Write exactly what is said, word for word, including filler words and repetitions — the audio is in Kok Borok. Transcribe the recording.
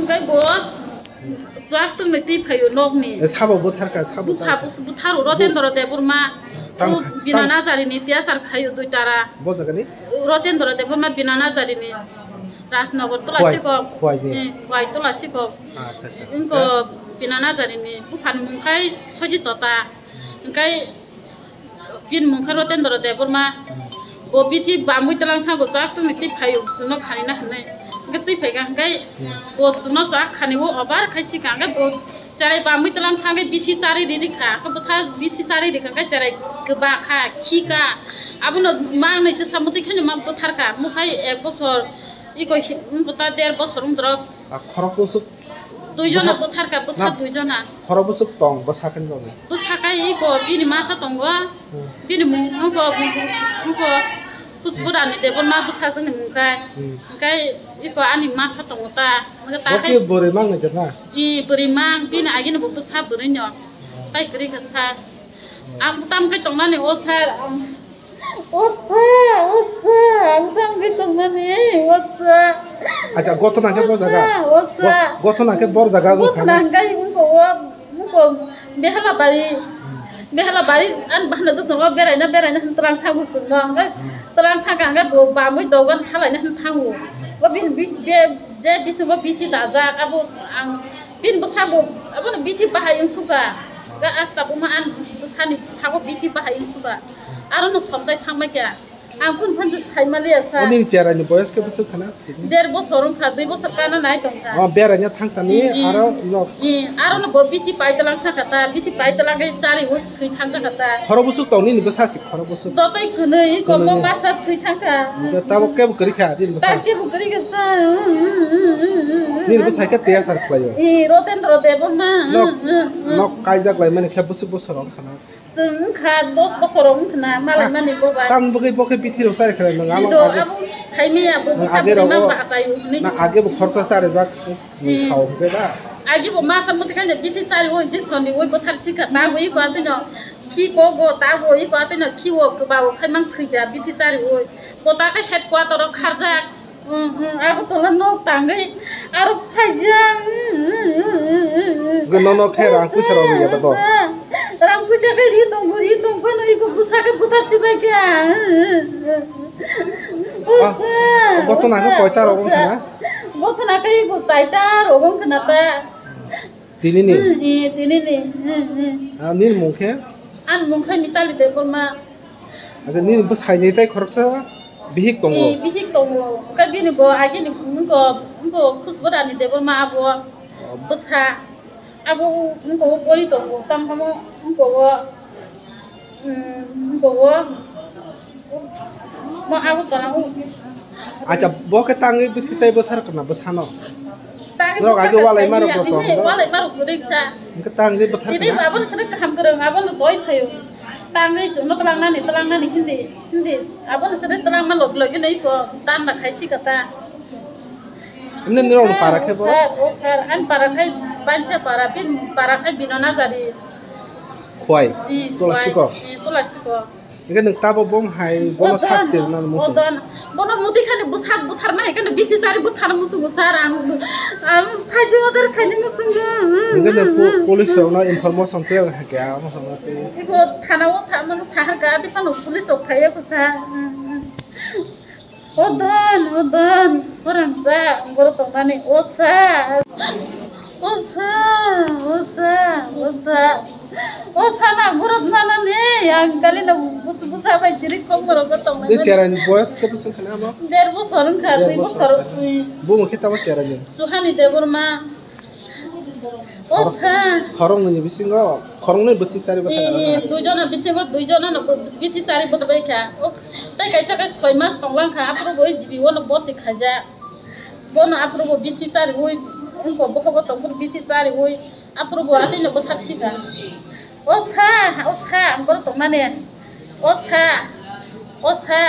Hwnkhe bo chwak tongni twi phaio nokni. E, sabo butharkha, sabo butha-, chakha. Butharo Rotendra Debbarma. Tamo O kha-, Bina tamo Najarini tiyasar khaio dui tara. Bo jagani? Rotendra Debbarma Bina Najarini. Rajnagar Khwai, Tulasikok. Khwai ni. Eh, Khwai Tulasikok. Acha, acha. Wngkha Bina Najarini buphani mung khai Soji Tota. Hwnkhe bini mung khe Rotendra Debbarma. Hmm. Bo bithi bamwi twlang thango, chwk tongni twi phaio, chwngno khanina hwnwi. Hwnkhe twi phaikha hwnkhe Hmm. bo chwngno chwk khani o obar khai sikha, hwnkhe bo cherai bamwi twlang thangwi bithi charwi rikha. Hwnkhe bwtha bithi charwi rikha, hwnkhe cherai kwbakha, khikha. Abono manwi twsa mwtwi khaino ma bwtharkha. Mukhai ek bosor, iko hi-, wngkha ta der bosor wngdrop. A khorok bwswk Dui jona bwsa-, bwtharkha, bwsa na, dui jona. Khorok bwswk tong, bwsa khe nokni? Bwsa khe iko bini masa tongo. Hmm. Bini mung iko, iko Khusburani Debbarma bwsajwkni mung khe. Hmm. Hwnkhe iko ani masa tongo ta. Hwnkhe ta Bo khe khe bwrwi mang nai khe na? I bwrwi mang, bini agini bo bwsa bwrwino. Hmm. Tai kwrwi khe sa. Hmm. Ang tam khe tongnani o sir, ang O sa, o sa, ang tangwi tongmani, o sa. Acha, gotona khe bo jaga? O sa, o sa. Go-, gotona khe bo jaga wngkha na? Gotona hwnkhe wngkha o, wngkha Behalabari. Hmm. Behalabari, ani bahana dwsongo beraina, beraina hwn twlang thango chwngno. Hwnkhe Hmm. twlang thangkha hwnkhe bo bamwi dogan thalaina hwn thango. O bini bi-, je, je bisingo bithi dajak, abo ang Bini bwsabo abono bithi bahai wngsuka. Ga asta buma ani bwsani bwsabo bithi bahai wngsuka. Arono somjai thangbai kha. Ang kunu phan saimaliya sa. O nini cherai ni boyos khe bwswk khana? Der bosor wngkha, dui bosor kana nai tongkha. O beraina thangtani Hmm, hmm. aro no. Hmm, arono bo bithi paitwlang thangkha ta, bithi paitwlang khe chari hui thwi thangkha ta. Khoro bwswk tong nini bwsa si khoro bwswk. Dotoi kwnwi, Kwnwi. Kombo masa thwi thangkha. Hwnkhe tabuk kebo kwrwi kha, nini bwsa? Tabuk kebo kwrwi kha sa. Nini bwsa khe tiyasar khlaio. Eh, Rotendra Debbarma. Nok, nok kaijak lai mani khe bwswk bwswk rok khana. Chwng wngkha dos bosor rok wngkha na, malai Ah, mani bo bai. Tamo bwgwi bo khe bithi rok chari khlai nang, Sido, abo age, abo saimaya bo nang bwsa age bwrwi rogo, ma ba achai hwnwi. Na age bo khoroksa chari jak. Ni Hmm. sao hwnkhe da? Agi bo masa muti kanya bithi chari o je soni oi bwthar sikha ta bo iko atino khi ko go ta bo iko atino khi o ba o khai mang sikha bithi chari oi. Bo ta khe headquarter o kharjak. Hmm, hmm, abo tola nok tangwi aro phaijak. Hwnkhe nono khe rang puisa rok rwya da bo? Rang puisa khe ri tong bo, ri tong phano iko bwsa khe bwthar sibai kha. Ah, Bwsa, o gotona khe bwsa, koita rok wngkha bwsa. Na? Gotona khe iko chaita rok wngkha na ta. Tini ni? Hmm, eh, tini ni. Hmm, hmm. Ah, nini mung khe? Ani mung khe Mitali Debbarma. Acha, nini bwsai ni tai khoroksa bihik tongo? Eh, bihik tongo. Khe bini bo agi ni wngko, wngko Khusburani Debbarma abo. Oh. Bwsa. Abo wngko o pori tongo. Tam tamo wngko o. Hmm, bo bo. Mo abo tara o. Acha, bo khe tangwi bithi sai bwsar kana bwsano? Tangwi Norok bwsar age ka walai sai marok niya, rok tong, ini norok. Walai marok kwrwi sa. Hwnkhe tangwi bwthar Ini kana? Abo ni sini kaham kwrwng, abo ni doi phaio. Tangwi chwngno twlangnani, twlangnani hindi, hindi. Abo ni sini twlangma log log ini iko dan da khai si kata. Nini norok para khe borok? Sir, o sir, ani para khai Bansa para, bin para khai Bina Najari. Khwai, Hmm, Tula khwai. Sikok. Hmm, Tula Sikok. Hingke nwng tabo bong hai bono O don, sasti rwna o muchung. Don. Bono muti khani bwsak butharma hai khani bithi sari buthar muchungo sir ang. Ang phaji order khaini muchungo. Hingke nwng po-, police rokno information tei hai khe amo hwnma tei. Iko thana o sa mano sahar ga adi phano police rok phaiya ko sir. O don, o don, khorang sa, borok tongmani, o sa, o sa, o sa, o sa, o sa na borok nanani, ang kali na bus-, busa bai chiri kom borok tongmani. Ni cherai ni boyos khe bwswk khana amo? Der bosor wngkha, Der dui bosor. Bosor wngkha. Bumung khe tamo cherai ni? Suhani Debbarma. O sa. Khoroknwi ni bisingo khoroknwi bwthwi chari bwthai. Ee, duijona bisingo duijona no bwthwi chari bwthai kha. O, tei kaisa khe soi mas tonglang kha, aphuru bo G B O no borti khaijak. Bono aphuru bo bithi chari ui, wngkha bokhobo tongphuru bithi chari ui, aphuru bo atwi no bwthar sika. O sa, o sa, ang borok tongmani. O sa, o sa.